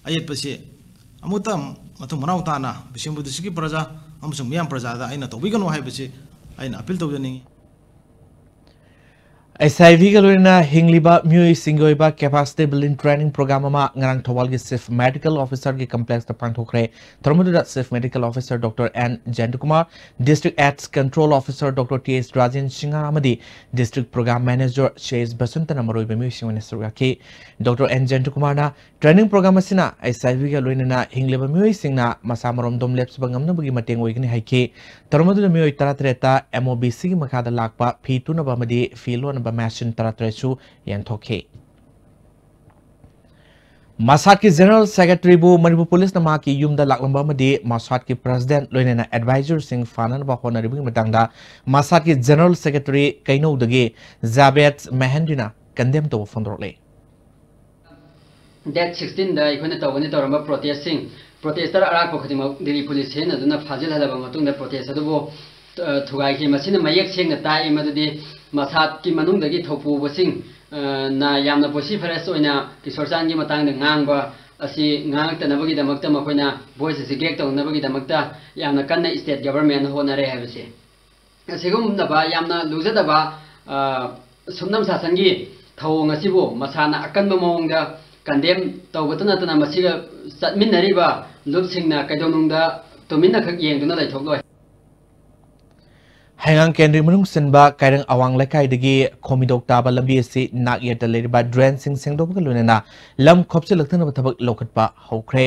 ꯑꯌꯦꯠꯄꯁꯦ ꯑꯃꯨꯛꯇ ꯃꯊꯧ ꯃꯅꯥꯎ ꯇꯥꯅ ꯕꯤꯁꯦꯝꯄꯨꯔ ꯗꯤꯁꯇ꯭ꯔꯤꯛꯀꯤ ꯄ꯭ꯔꯖꯥ ꯑꯃꯁꯨꯡ ꯃꯤꯌꯥꯝ ꯄ꯭ꯔꯖꯥꯗ ꯑꯩꯅ ꯇꯧꯕꯤꯒꯅꯨ ꯍꯥꯏꯕꯁꯤ ꯑꯩꯅ ꯑꯄꯤꯜ ꯇꯧꯖꯅꯤꯡꯏ꯫ ꯑꯩꯆ ꯑꯥꯏ ꯚꯤꯒ ꯂꯣꯏꯅꯅ ꯍꯤꯡꯂꯤꯕ ꯃꯤꯑꯣꯏꯁꯤꯡꯒꯤ ꯑꯣꯏꯕ capacity building training program ꯑꯃ ꯉꯔꯥꯡ ꯊꯧꯕꯥꯜꯒꯤ Chief Medical Officerꯒꯤ complexꯇ ꯄꯥꯡꯊꯣꯛꯈ꯭ꯔꯦ꯫ ꯊꯧꯔꯝ ꯑꯗꯨꯗ Chief Medical Officer Doctor N ꯖꯌꯟꯇꯀꯨꯃꯥꯔ, District AIDS Control Officer Doctor T H Rajen Singh ꯑꯃꯗꯤ District Program Manager C S ꯕꯁꯟꯇꯅ ꯃꯔꯨꯑꯣꯏꯕ ꯃꯤꯑꯣꯏꯁꯤꯡ ꯑꯣꯏꯅ ꯁꯔꯨꯛ ꯌꯥꯈꯤ꯫ ꯗꯣꯛꯇꯔ ꯑꯦꯟ ꯖꯌꯟꯇꯀꯨꯃꯥꯔꯅ training program ꯑꯁꯤꯅ ꯑꯩꯆ ꯑꯥꯏ ꯚꯤꯒ ꯂꯣꯏꯅꯅ ꯍꯤꯡꯂꯤꯕ ꯃꯤꯑꯣꯏꯁꯤꯡꯅ ꯃꯁꯥ ꯃꯔꯣꯝꯗꯣꯝ ꯂꯦꯞꯆꯕ ꯉꯝꯅꯕꯒꯤ ꯃꯇꯦꯡ ꯑꯣꯏꯒꯅꯤ ꯍꯥꯏꯈꯤ꯫ ꯊꯧꯔꯝ ꯑꯗꯨꯗ ꯃꯤꯑꯣꯏ ꯇꯔꯥꯇꯔꯦꯠꯇ ꯑꯦꯝ ꯑꯣ ꯕꯤ ꯁꯤꯒꯤ ꯃꯈꯥꯗ ꯂꯥꯛꯄ ꯐꯤ ꯇꯨꯅꯕ ꯑꯃꯗꯤ ꯐꯤ ꯂꯣꯟꯅꯕ machine ꯇꯔꯥꯇꯔꯦꯠꯁꯨ ꯌꯦꯟꯊꯣꯛꯈꯤ꯫ ꯃꯁꯥꯠꯀꯤ General Secretaryꯕꯨ ꯃꯅꯤꯄꯨꯔ ꯄꯨꯂꯤꯁꯅ ꯃꯍꯥꯛꯀꯤ ꯌꯨꯝꯗ ꯂꯥꯛꯂꯝꯕ ꯑꯃꯗꯤ ꯃꯁꯥꯠꯀꯤ President ꯂꯣꯏꯅꯅ advisorꯁꯤꯡ ꯐꯥꯅꯅꯕ ꯍꯣꯠꯅꯔꯤꯕꯒꯤ ꯃꯇꯥꯡꯗ ꯃꯁꯥꯠꯀꯤ General Secretary ꯀꯩꯅꯧꯗꯒꯤ ꯖꯥꯕꯦꯗ ꯃꯦꯍꯦꯟꯗꯤꯅ condemn ꯇꯧꯕ ꯐꯣꯡꯗꯣꯔꯛꯂꯦ꯫ Date sixteenꯗ ꯑꯩꯈꯣꯏꯅ ꯇꯧꯒꯅꯤ ꯇꯧꯔꯝꯕ protestꯁꯤꯡ, protester ꯑꯔꯥꯛꯄ ꯈꯨꯗꯤꯡꯃꯛ ꯗꯤꯜꯂꯤ ꯄꯨꯂꯤꯁ ꯁꯤꯖꯤꯟꯅꯗꯨꯅ ꯐꯥꯖꯤꯜꯍꯜꯂꯕ ꯃꯇꯨꯡꯗ protest ꯑꯗꯨꯕꯨ, ꯑ, ꯊꯨꯒꯥꯏꯈꯤ꯫ ꯃꯁꯤꯅ ꯃꯌꯦꯛ ꯁꯦꯡꯅ ꯇꯥꯛꯏ ꯃꯗꯨꯗꯤ ꯃꯁꯥꯠꯀꯤ ꯃꯅꯨꯡꯗꯒꯤ ꯊꯧꯄꯨꯕꯁꯤꯡ, ꯑ, ꯅ ꯌꯥꯝꯅ vociferous ꯑꯣꯏꯅ ꯀꯤꯁꯣꯔ ꯆꯥꯟꯒꯤ ꯃꯇꯥꯡꯗ ꯉꯥꯡꯕ ꯑꯁꯤ ꯉꯥꯡꯉꯛꯇꯅꯕꯒꯤꯗꯃꯛꯇ ꯃꯈꯣꯏꯅ voice ꯑꯁꯤ gag ꯇꯧꯅꯕꯒꯤꯗꯃꯛꯇ ꯌꯥꯝꯅ ꯀꯟꯅ state governmentꯅ ꯍꯣꯠꯅꯔꯦ ꯍꯥꯏꯕꯁꯦ꯫ ꯑꯁꯤꯒꯨꯝꯂꯕ ꯌꯥꯝꯅ ꯂꯨꯖꯗꯕ, ꯑ, ꯁꯨꯞꯅꯝ ꯁꯥꯁꯟꯒꯤ ꯊꯧꯑꯣꯡ ꯑꯁꯤꯕꯨ ꯃꯁꯥꯅ ꯑꯀꯟꯕ ꯃꯑꯣꯡꯗ condemn ꯇꯧꯕꯇ ꯅꯠꯇꯅ ꯃꯁꯤꯒ ꯆꯠꯃꯤꯟꯅꯔꯤꯕ ꯂꯨꯞꯁꯤꯡꯅ ꯀꯩꯗꯧꯅꯨꯡꯗ ꯇꯨꯃꯤꯟꯅꯈꯛ ꯌꯦꯡꯗꯨꯅ ꯂꯩꯊꯣꯛꯂꯣꯏ꯫ ꯍꯩꯉꯥꯡ ꯀꯦꯟꯗ꯭ꯔꯤ ꯃꯅꯨꯡ ꯆꯟꯕ ꯀꯥꯏꯔꯪ ꯑꯋꯥꯡ ꯂꯩꯀꯥꯏꯗꯒꯤ ꯈꯣꯃꯤꯗꯣꯛ ꯇꯥꯕ ꯂꯝꯕꯤ ꯑꯁꯤ ꯅꯥꯛ ꯌꯦꯠꯇ ꯂꯩꯔꯤꯕ ꯗ꯭ꯔꯦꯟꯁꯤꯡ ꯁꯦꯡꯗꯣꯛꯄꯒ ꯂꯣꯏꯅꯅ ꯂꯝ ꯈꯣꯞꯆꯤꯜꯂꯛꯇꯅꯕ ꯊꯕꯛ ꯂꯧꯈꯠꯄ ꯍꯧꯈ꯭ꯔꯦ꯫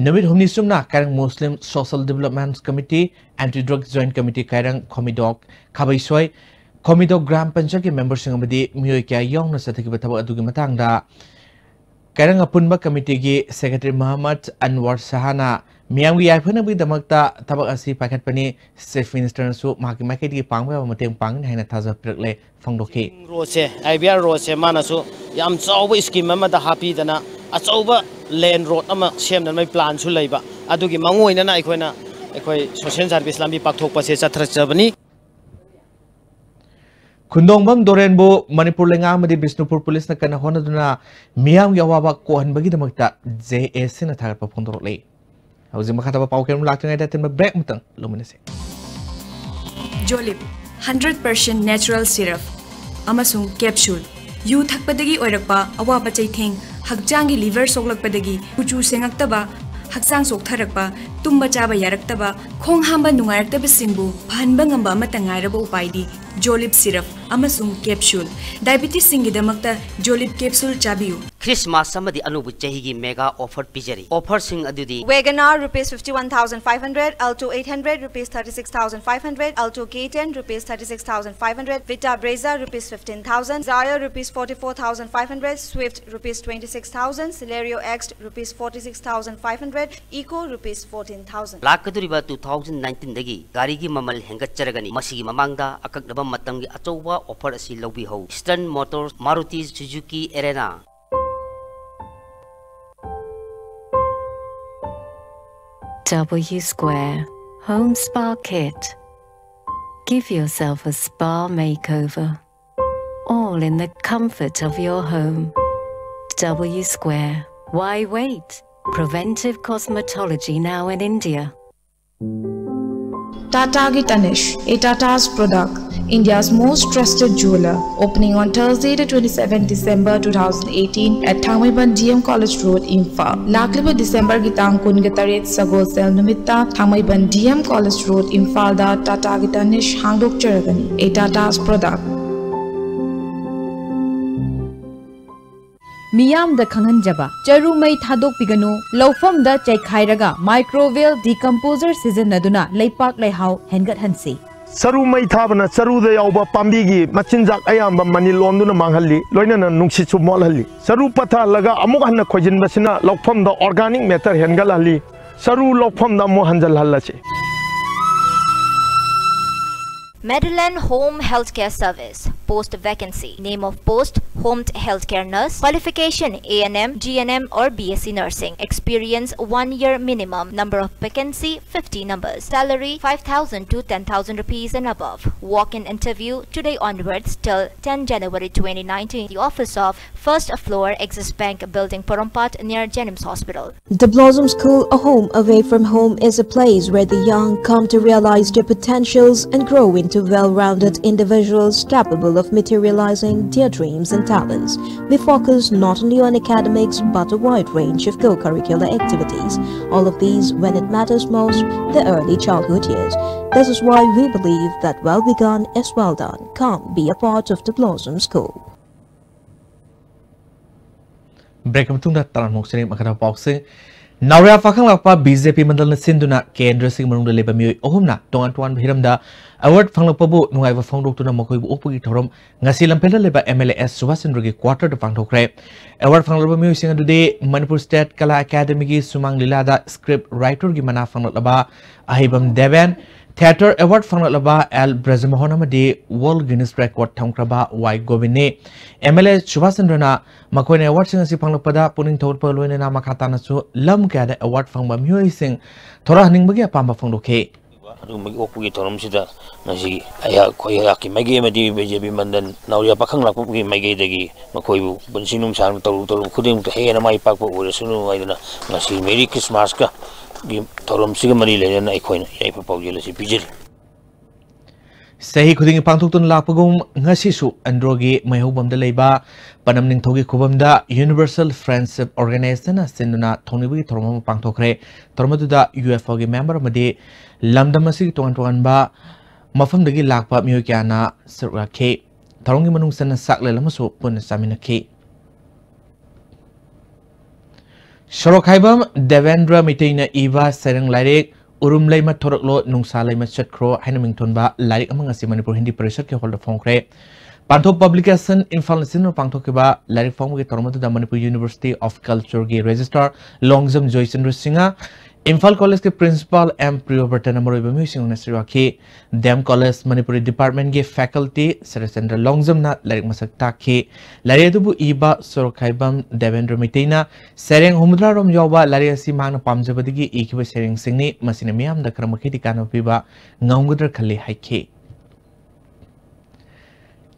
ꯅꯨꯃꯤꯠ ꯍꯨꯝꯅꯤ ꯆꯨꯞꯅ Kairang Muslim social development committee, anti drug joint committee Kairang, Khomidok, Khabeisoi, Khomidok ꯒ꯭ꯔꯥꯝ ꯄꯟꯆꯥꯌꯠꯀꯤ ꯃꯦꯝꯕꯔꯁꯤꯡ ꯑꯃꯗꯤ ꯃꯤꯑꯣꯏ ꯀꯌꯥ ꯌꯥꯎꯅ ꯆꯠꯊꯈꯤꯕ ꯊꯕꯛ ꯑꯗꯨꯒꯤ ꯃꯇꯥꯡꯗ ꯀꯥꯏꯔꯪ ꯑꯄꯨꯟꯕ ꯀꯃꯤꯇꯤꯒꯤ ꯁꯦꯀ꯭ꯔꯦꯇꯔꯤ ꯃꯍꯝꯃꯗ ꯑꯟꯋꯔ ꯁꯍꯥꯅ ꯃꯤꯌꯥꯝꯒꯤ ꯌꯥꯏꯐꯅꯕꯒꯤꯗꯃꯛꯇ ꯊꯕꯛ ꯑꯁꯤ ꯄꯥꯏꯈꯠꯄꯅꯤ꯫ ꯆꯤꯐ ꯃꯤꯅꯤꯁꯇꯔꯅꯁꯨ ꯃꯍꯥꯛꯀꯤ ꯃꯥꯏꯀꯩꯗꯒꯤ ꯄꯥꯡꯕ ꯌꯥꯕ ꯃꯇꯦꯡ ꯄꯥꯡꯒꯅꯤ ꯍꯥꯏꯅ ꯊꯥꯖꯕ ꯄꯤꯔꯛꯂꯦ ꯐꯣꯡꯗꯣꯛꯈꯤ꯫ ꯔꯣꯗꯁꯦ, ꯑꯥꯏ ꯕꯤ ꯑꯥꯔ ꯔꯣꯗꯁꯦ ꯃꯥꯅꯁꯨ ꯌꯥꯝ ꯆꯥꯎꯕ ꯁ꯭ꯀꯤꯝ ꯑꯃꯗ ꯍꯥꯞꯄꯤꯗꯅ ꯑꯆꯧꯕ ꯂꯦꯟ ꯔꯣꯗ ꯑꯃ ꯁꯦꯝꯅꯕꯒꯤ ꯄ꯭ꯂꯥꯟꯁꯨ ꯂꯩꯕ, ꯑꯗꯨꯒꯤ ꯃꯥꯡꯑꯣꯏꯅꯅ ꯑꯩꯈꯣꯏꯅ ꯑꯩꯈꯣꯏ ꯁꯣꯁꯦꯜ ꯁꯥꯔꯚꯤꯁ ꯂꯝꯕꯤ ꯄꯥꯛꯊꯣꯛꯄꯁꯦ ꯆꯠꯊꯔꯛꯆꯕꯅꯤ꯫ ꯈꯨꯟꯗꯣꯡꯕꯝ ꯗꯣꯔꯦꯟꯕꯨ ꯃꯅꯤꯄꯨꯔ ꯂꯩꯉꯥꯛ ꯑꯃꯗꯤ ꯕꯤꯁꯅꯨꯄꯨꯔ ꯄꯨꯂꯤꯁꯅ ꯀꯟꯅ ꯍꯣꯠꯅꯗꯨꯅ ꯃꯤꯌꯥꯝꯒꯤ ꯑꯋꯥꯕ ꯀꯣꯛꯍꯟꯕꯒꯤꯗꯃꯛꯇ ꯖꯦ ꯑꯦ ꯁꯤꯅ ꯊꯥꯒꯠꯄ ꯐꯣꯡꯗꯣꯔꯛꯂꯤ꯫ ꯍꯧꯖꯤꯛ ꯃꯈꯥ ꯇꯥꯕ ꯄꯥꯎ ꯀꯌꯥ ꯑꯃ ꯂꯥꯛꯇ꯭ꯔꯤꯉꯩꯗ ꯑꯇꯦꯟꯕ ꯕ꯭ꯔꯦꯛ ꯑꯃꯇꯪ ꯂꯧꯃꯤꯟꯅꯁꯤ꯫ ꯖꯣꯂꯤꯞ, ꯍꯟꯗ꯭ꯔꯦꯠ ꯄꯔꯁꯦꯟꯠ ꯅꯦꯆꯔꯦꯜ ꯁꯤꯔꯞ ꯑꯃꯁꯨꯡ ꯀꯦꯞꯁꯨꯜ꯫ ꯌꯨ ꯊꯛꯄꯗꯒꯤ ꯑꯣꯏꯔꯛꯄ ꯑꯋꯥꯕ ꯆꯩꯊꯦꯡ, ꯍꯛꯆꯥꯡꯒꯤ ꯂꯤꯚꯔ ꯁꯣꯛꯂꯛꯄꯗꯒꯤ ꯀꯨꯆꯨ ꯁꯦꯡꯉꯛꯇꯕ, ꯍꯛꯆꯥꯡ ꯆꯣꯛꯊꯔꯛꯄ, ꯇꯨꯝꯕ ꯆꯥꯕ ꯌꯥꯔꯛꯇꯕ, ꯈꯣꯡ ꯍꯥꯝꯕ ꯅꯨꯡꯉꯥꯏꯔꯛꯇꯕꯁꯤꯡꯕꯨ ꯐꯍꯟꯕ ꯉꯝꯕ ꯑꯃꯠꯇ ꯉꯥꯏꯔꯕ ꯎꯄꯥꯏꯗꯤ ꯖꯣꯂꯤꯞ ꯁꯤꯔꯞ ꯑꯃꯁꯨꯡ ꯀꯦꯞꯁꯨꯜ꯫ ꯗꯥꯏꯕꯤꯇꯤꯁꯁꯤꯡꯒꯤꯗꯃꯛꯇ ꯖꯣꯂꯤꯞ ꯀꯦꯞꯁꯨꯜ ꯆꯥꯕꯤꯌꯨ꯫ ꯈ꯭ꯔꯤꯁꯃꯥꯁ ꯑꯃꯗꯤ ꯑꯅꯧꯕ ꯆꯍꯤꯒꯤ ꯃꯦꯒꯥ ꯑꯣꯐꯔ ꯄꯤꯖꯔꯤ꯫ ꯑꯣꯐꯔꯁꯤꯡ ꯑꯗꯨꯗꯤ WagonR rupees fifty-one thousand five hundred, Alto eight hundred rupees thirty-six thousand five hundred, Alto K ten rupees thirty-six thousand five hundred, Vita Brezza rupees fifteen thousand, Dzire rupees forty-four thousand five hundred, Swift rupees twenty-six thousand, Celerio X rupees forty-six thousand five hundred, Eeco rupees fourteen thousand. ꯂꯥꯛꯀꯗꯧꯔꯤꯕ two thousand nineteenꯗꯒꯤ ꯒꯥꯔꯤꯒꯤ ꯃꯃꯜ ꯍꯦꯟꯒꯠꯆꯔꯒꯅꯤ꯫ ꯃꯁꯤꯒꯤ ꯃꯃꯥꯡꯗ ꯑꯀꯛꯅꯕ ꯃꯇꯝꯒꯤ ꯑꯆꯧꯕ offer ꯑꯁꯤ ꯂꯧꯕꯤꯍꯧ꯫ Eastern Motors, Maruti Suzuki Erena꯫ W Square Home Spa Kit. Give yourself a spa makeover. All in the comfort of your home. W Square. Why wait? Preventive cosmetology now in India. Tata ki Tanishq, a Tata's product, India's most trusted jeweler, opening on Thursday, the twenty-seventh December two thousand eighteen at Thangmeiban D M College Road, Imphal. ꯂꯥꯛꯂꯤꯕ ꯗꯤꯁꯦꯝꯕꯔꯒꯤ ꯇꯥꯡ ꯀꯨꯟꯒ ꯇꯔꯦꯠ, ꯁꯒꯣꯜꯁꯦꯜ ꯅꯨꯃꯤꯠꯇ ꯊꯥꯡꯃꯩꯕꯟ D M College Road, ꯏꯝꯐꯥꯜꯗ ꯇꯥꯇꯥꯒꯤ ꯇꯅꯤꯁ ꯍꯥꯡꯗꯣꯛꯆꯔꯒꯅꯤ꯫ A Tata's product. ꯃꯤꯌꯥꯝꯗ ꯈꯪꯍꯟꯖꯕ, ꯆꯔꯨ ꯃꯩ ꯊꯥꯗꯣꯛꯄꯤꯒꯅꯨ, ꯂꯧꯐꯝꯗ ꯆꯩꯈꯥꯏꯔꯒ microbial decomposer ꯁꯤꯖꯤꯟꯅꯗꯨꯅ ꯂꯩꯄꯥꯛ ꯂꯩꯍꯥꯎ ꯍꯦꯟꯒꯠꯍꯟꯁꯤ꯫ ꯆꯔꯨ ꯃꯩ ꯊꯥꯕꯅ ꯆꯔꯨꯗ ꯌꯥꯎꯕ ꯄꯥꯝꯕꯤꯒꯤ ꯃꯆꯤꯟꯖꯥꯛ ꯑꯌꯥꯝꯕ ꯃꯅꯤꯜ ꯑꯣꯟꯗꯨꯅ ꯃꯥꯡꯍꯜꯂꯤ, ꯂꯣꯏꯅꯅ ꯅꯨꯡꯁꯤꯠꯁꯨ ꯃꯣꯠꯍꯜꯂꯤ꯫ ꯆꯔꯨ ꯄꯠꯊꯍꯜꯂꯒ ꯑꯃꯨꯛ ꯍꯟꯅ ꯈꯣꯏꯖꯤꯟꯕꯁꯤꯅ ꯂꯧꯐꯝꯗ organic matter ꯍꯦꯟꯒꯠꯍꯜꯂꯤ꯫ ꯆꯔꯨ ꯂꯧꯐꯝꯗ ꯑꯃꯨꯛ ꯍꯟꯖꯜꯍꯜꯂꯁꯤ꯫ Madeline Home Healthcare Service. Post vacancy. Name of post: Home Healthcare Nurse. Qualification: A N M, G N M or B S C Nursing. Experience: one year minimum. Number of vacancy: fifty numbers. Salary: five thousand to ten thousand rupees and above. Walk-in interview today onwards till ten January twenty nineteen. The office of first floor, Axis Bank Building, Porompat, near Jennings Hospital. The Blossom School, a home away from home, is a place where the young come to realize their potentials and grow into well-rounded individuals capable of materializing their dreams and talents. We focus not only on academics but a wide range of co-curricular activities, all of these when it matters most, the early childhood years. This is why we believe that well begun is well done. Come be a part of the Blossom School. Break ꯃꯇꯨꯡꯗ ꯇꯔꯥꯃꯨꯛ ꯁꯤꯔꯤ ꯃꯈꯥꯗ ꯄꯥꯎꯁꯤꯡ꯫ ꯅꯥꯎꯔꯤꯌꯥ ꯄꯥꯈꯪꯂꯥꯛꯄ B J P ꯃꯟꯗꯜꯅ ꯁꯤꯟꯗꯨꯅ ꯀꯦꯟꯗ꯭ꯔꯁꯤꯒꯤ ꯃꯅꯨꯡꯗ ꯂꯩꯕ ꯃꯤꯑꯣꯏ ꯑꯍꯨꯝꯅ ꯇꯣꯉꯥꯟ ꯇꯣꯉꯥꯟꯕ ꯍꯤꯔꯝꯗ award ꯐꯪꯂꯛꯄꯕꯨ ꯅꯨꯡꯉꯥꯏꯕ ꯐꯣꯡꯗꯣꯛꯇꯨꯅ ꯃꯈꯣꯏꯕꯨ ꯑꯣꯛꯄꯒꯤ ꯊꯧꯔꯝ ꯉꯁꯤ ꯂꯝꯐꯦꯜꯗ ꯂꯩꯕ M L A S Subhas ꯆꯟꯗ꯭ꯔꯒꯤ quarterꯗ ꯄꯥꯡꯊꯣꯛꯈ꯭ꯔꯦ꯫ Award ꯐꯪꯂꯛꯂꯕ ꯃꯤꯑꯣꯏꯁꯤꯡ ꯑꯗꯨꯗꯤ ꯃꯅꯤꯄꯨꯔ State ꯀꯂꯥ ꯑꯦꯀꯥꯗꯃꯤꯒꯤ ꯁꯨꯃꯥꯡ ꯂꯤꯂꯥꯗ script writerꯒꯤ ꯃꯅꯥ ꯐꯪꯂꯛꯂꯕ ꯑꯍꯩꯕꯝ Deben, theatre award ꯐꯪꯂꯛꯂꯕ L Brajmohan ꯑꯃꯗꯤ World Guinness Record ꯊꯝꯈ꯭ꯔꯕ Y ꯒꯣꯕꯤꯟꯅꯤ꯫ M L A Subhas ꯆꯟꯗ꯭ꯔꯅ ꯃꯈꯣꯏꯅ awardꯁꯤꯡ ꯑꯁꯤ ꯐꯪꯂꯛꯄꯗ ꯄꯨꯛꯅꯤꯡ ꯊꯧꯒꯠꯄꯒ ꯂꯣꯏꯅꯅ ꯃꯈꯥ ꯇꯥꯅꯁꯨ ꯂꯝ ꯀꯌꯥꯗ award ꯐꯪꯕ ꯃꯤꯑꯣꯏꯁꯤꯡ ꯊꯣꯔꯛꯍꯟꯅꯤꯡꯕꯒꯤ ꯑꯄꯥꯝꯕ ꯐꯣꯡꯗꯣꯛꯈꯤ꯫ ꯑꯗꯨꯒꯨꯝꯕꯒꯤ ꯑꯣꯛꯄꯒꯤ ꯊꯧꯔꯝꯁꯤꯗ ꯉꯁꯤ ꯑꯩꯍꯥꯛ, ꯑꯩꯍꯥꯛꯀꯤ ꯃꯥꯏꯀꯩ ꯑꯃꯗꯤ B J P ꯃꯟꯗꯜ ꯅꯥꯎꯔꯤꯌꯥ ꯄꯥꯈꯪ ꯂꯥꯛꯄꯒꯤ ꯃꯥꯏꯀꯩꯗꯒꯤ ꯃꯈꯣꯏꯕꯨ ꯄꯨꯟꯁꯤ ꯅꯨꯡꯁꯥꯡꯅ ꯇꯧꯔꯨ ꯇꯧꯔꯨ ꯈꯨꯗꯤꯡꯃꯛꯇ ꯍꯦꯟꯅ ꯃꯥꯏ ꯄꯥꯛꯄ ꯑꯣꯏꯔꯁꯅꯨ ꯍꯥꯏꯗꯨꯅ ꯉꯁꯤ Merry Christmasꯀ ꯒꯤ ꯊꯧꯔꯝꯁꯤꯒ ꯃꯔꯤ ꯂꯩꯅꯅ ꯑꯩꯈꯣꯏꯅ ꯌꯥꯏꯐ ꯄꯥꯎꯖꯦꯜ ꯑꯁꯤ ꯄꯤꯖꯔꯤ꯫ ꯆꯍꯤ ꯈꯨꯗꯤꯡꯒꯤ ꯄꯥꯡꯊꯣꯛꯇꯨꯅ ꯂꯥꯛꯄꯒꯨꯝ, ꯉꯁꯤꯁꯨ ꯑꯟꯗ꯭ꯔꯣꯒꯤ ꯃꯩꯍꯧꯕꯝꯗ ꯂꯩꯕ ꯄꯅꯝ ꯅꯤꯡꯊꯧꯒꯤ ꯈꯨꯕꯝꯗ Universal Friendship Organization ꯅ ꯁꯤꯟꯗꯨꯅ ꯊꯧꯅꯤꯕꯒꯤ ꯊꯧꯔꯝ ꯑꯃ ꯄꯥꯡꯊꯣꯛꯈ꯭ꯔꯦ꯫ ꯊꯧꯔꯝ ꯑꯗꯨꯗ UFO ꯒꯤ member ꯑꯃꯗꯤ ꯂꯝꯗꯝ ꯑꯁꯤꯒꯤ ꯇꯣꯉꯥꯟ ꯇꯣꯉꯥꯟꯕ ꯃꯐꯝꯗꯒꯤ ꯂꯥꯛꯄ ꯃꯤꯑꯣꯏ ꯀꯌꯥꯅ ꯁꯔꯨꯛ ꯌꯥꯈꯤ꯫ ꯊꯧꯔꯝꯒꯤ ꯃꯅꯨꯡ ꯆꯟꯅ ꯆꯥꯛꯂꯦꯟ ꯑꯃꯁꯨ ꯄꯨꯟꯅ ꯆꯥꯃꯤꯟꯅꯈꯤ꯫ ꯁꯣꯔꯣꯛꯈꯥꯏꯕꯝ ꯗꯦꯕꯦꯟꯗ꯭ꯔ ꯃꯩꯇꯩꯅ ꯏꯕ ꯁꯩꯔꯦꯡ ꯂꯥꯏꯔꯤꯛ ꯎꯔꯨꯝ ꯂꯩꯃ ꯊꯣꯔꯛꯂꯣ, ꯅꯨꯡꯁꯥ ꯂꯩꯃ ꯆꯠꯈ꯭ꯔꯣ ꯍꯥꯏꯅ ꯃꯤꯡꯊꯣꯟꯕ ꯂꯥꯏꯔꯤꯛ ꯑꯃ ꯉꯁꯤ ꯃꯅꯤꯄꯨꯔ ꯍꯤꯟꯗꯤ ꯄꯔꯤꯁꯠꯀꯤ ꯍꯣꯜꯗ ꯐꯣꯡꯈ꯭ꯔꯦ꯫ ꯄꯥꯟꯊꯣꯛ ꯄꯕ꯭ꯂꯤꯀꯦꯁꯟ ꯏꯝꯐꯥꯜꯅ ꯁꯤꯟꯗꯨꯅ ꯄꯥꯡꯊꯣꯛꯈꯤꯕ ꯂꯥꯏꯔꯤꯛ ꯐꯣꯡꯕꯒꯤ ꯊꯧꯔꯝ ꯑꯗꯨꯗ ꯃꯅꯤꯄꯨꯔ ꯌꯨꯅꯤꯚꯔꯁꯤꯇꯤ ꯑꯣꯐ ꯀꯜꯆꯔꯒꯤ ꯔꯦꯖꯤꯁꯇ꯭ꯔꯥꯔ ꯂꯣꯡꯖꯝ ꯖꯣꯏꯆꯟꯗ꯭ꯔ ꯁꯤꯡꯍ, ꯏꯝꯐꯥꯜ ꯀꯣꯂꯦꯖꯀꯤ ꯄ꯭ꯔꯤꯟꯁꯤꯄꯥꯜ ꯑꯦꯝ ꯄ꯭ꯔꯤꯌꯣꯕ꯭ꯔꯇꯅ ꯃꯔꯨꯑꯣꯏꯕ ꯃꯤꯑꯣꯏꯁꯤꯡꯅ ꯁꯔꯨꯛ ꯌꯥꯈꯤ꯫ ꯗꯤ ꯑꯦꯝ ꯀꯣꯂꯦꯖ ꯃꯅꯤꯄꯨꯔꯤ ꯗꯤꯄꯥꯔꯠꯃꯦꯟꯒꯤ ꯐꯦꯀꯜꯇꯤ ꯁꯔꯠꯆꯟꯗ꯭ꯔ ꯂꯣꯡꯖꯝꯅ ꯂꯥꯏꯔꯤꯛ ꯃꯁꯛ ꯇꯥꯛꯈꯤ꯫ ꯂꯥꯏꯔꯤꯛ ꯑꯗꯨꯕꯨ ꯏꯕ ꯁꯣꯔꯣꯛꯈꯥꯏꯕꯝ ꯗꯦꯕꯦꯟꯗ꯭ꯔ ꯃꯩꯇꯩꯅ ꯁꯩꯔꯦꯡ ꯍꯨꯝꯐꯨꯇꯔꯥ ꯔꯣꯝ ꯌꯥꯎꯕ ꯂꯥꯏꯔꯤꯛ ꯑꯁꯤ ꯃꯍꯥꯛꯅ ꯄꯥꯝꯖꯕꯗꯒꯤ ꯏꯈꯤꯕ ꯁꯩꯔꯦꯡꯁꯤꯡꯅꯤ꯫ ꯃꯁꯤꯅ ꯃꯤꯌꯥꯝꯗ ꯈꯔ ꯃꯈꯩꯗꯤ ꯀꯥꯟꯅꯕ ꯄꯤꯕ ꯉꯝꯒꯗ꯭ꯔꯥ ꯈꯜꯂꯤ ꯍꯥꯏꯈꯤ꯫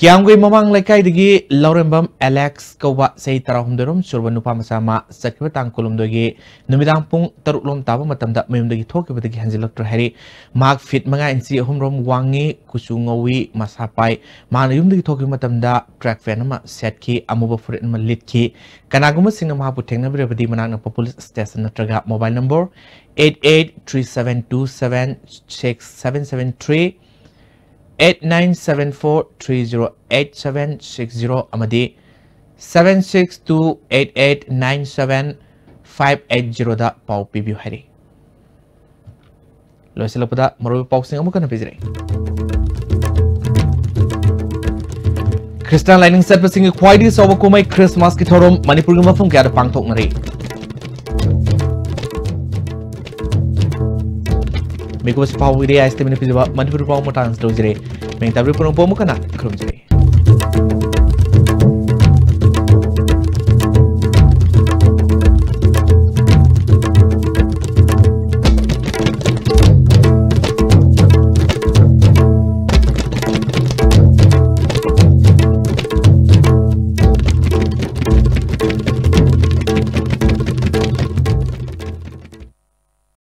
ꯀꯤꯌꯥꯝꯒꯩ ꯃꯃꯥꯡ ꯂꯩꯀꯥꯏꯗꯒꯤ ꯂꯧꯔꯦꯝꯕꯝ ꯑꯦꯂꯦꯛꯁ ꯀꯧꯕ ꯆꯍꯤ ꯇꯔꯥꯍꯨꯝꯗꯣꯏ ꯔꯣꯝ ꯁꯨꯔꯕ ꯅꯨꯄꯥ ꯃꯆꯥ ꯑꯃ ꯆꯠꯈꯤꯕ ꯇꯥꯡ ꯀꯨꯟꯍꯨꯝꯗꯣꯏꯒꯤ ꯅꯨꯃꯤꯗꯥꯡ ꯄꯨꯡ ꯇꯔꯨꯛ ꯂꯣꯝ ꯇꯥꯕ ꯃꯇꯝꯗ ꯃꯌꯨꯝꯗꯒꯤ ꯊꯣꯛꯈꯤꯕꯗꯒꯤ ꯍꯟꯖꯤꯜꯂꯛꯇ꯭ꯔꯦ ꯍꯥꯏꯔꯤ꯫ ꯃꯍꯥꯛ ꯐꯤꯠ ꯃꯉꯥ ꯏꯟꯆꯤ ꯑꯍꯨꯝ ꯔꯣꯝ ꯋꯥꯡꯉꯤ, ꯀꯨꯆꯨ ꯉꯧꯏ, ꯃꯁꯥ ꯄꯥꯏ꯫ ꯃꯍꯥꯛꯅ ꯌꯨꯝꯗꯒꯤ ꯊꯣꯛꯈꯤꯕ ꯃꯇꯝꯗ ꯇ꯭ꯔꯦꯛ ꯄꯦꯟ ꯑꯃ ꯁꯦꯠꯈꯤ, ꯑꯃꯨꯕ ꯐꯨꯔꯤꯠ ꯑꯃ ꯂꯤꯠꯈꯤ꯫ ꯀꯅꯥꯒꯨꯝꯕꯁꯤꯡꯅ ꯃꯍꯥꯛꯄꯨ ꯊꯦꯡꯅꯕꯤꯔꯕꯗꯤ ꯃꯅꯥꯛ ꯅꯛꯄ ꯄꯨꯂꯤꯁ ꯁ꯭ꯇꯦꯁꯟ ꯅꯠꯇ꯭ꯔꯒ mobile number eight eight three seven two seven six seven seven three, eight nine seven four three zero eight seven six zero ꯑꯃꯗꯤ seven six two eight eight nine seven five eight zero ꯗ ꯄꯥꯎ ꯄꯤꯕꯤꯌꯨ ꯍꯥꯏꯔꯤ꯫ ꯂꯣꯏꯁꯤꯜꯂꯛꯄꯗ ꯃꯔꯨꯑꯣꯏꯕ ꯄꯥꯎꯁꯤꯡ ꯑꯃꯨꯛ ꯍꯟꯅ ꯄꯤꯖꯔꯤ꯫ Christian ꯂꯥꯏꯅꯤꯡ ꯆꯠꯄꯁꯤꯡꯒꯤ ꯈ꯭ꯋꯥꯏꯗꯒꯤ ꯆꯥꯎꯕ ꯀꯨꯝꯍꯩ ꯈ꯭ꯔꯤꯁꯃꯥꯁꯀꯤ ꯊꯧꯔꯝ ꯃꯅꯤꯄꯨꯔꯒꯤ ꯃꯐꯝ ꯀꯌꯥꯗ ꯄꯥꯡꯊꯣꯛꯅꯔꯤ꯫ ꯃꯤꯀꯨꯞ ꯑꯁꯤ ꯐꯥꯎꯕꯒꯤꯗꯤ ꯑꯥꯏ ꯑꯦꯁ ꯇꯤ ꯚꯤꯅ ꯄꯤꯖꯕ ꯃꯅꯤꯄꯨꯔꯤ ꯄꯥꯎ ꯃꯇꯥꯡ ꯑꯁꯤꯗ ꯂꯣꯏꯖꯔꯦ꯫ ꯃꯤꯡ ꯇꯥꯕꯤꯔꯤꯕ ꯄꯨꯝꯅꯃꯛꯄꯨ ꯑꯃꯨꯛ ꯍꯟꯅ ꯈꯨꯔꯨꯝꯖꯔꯤ꯫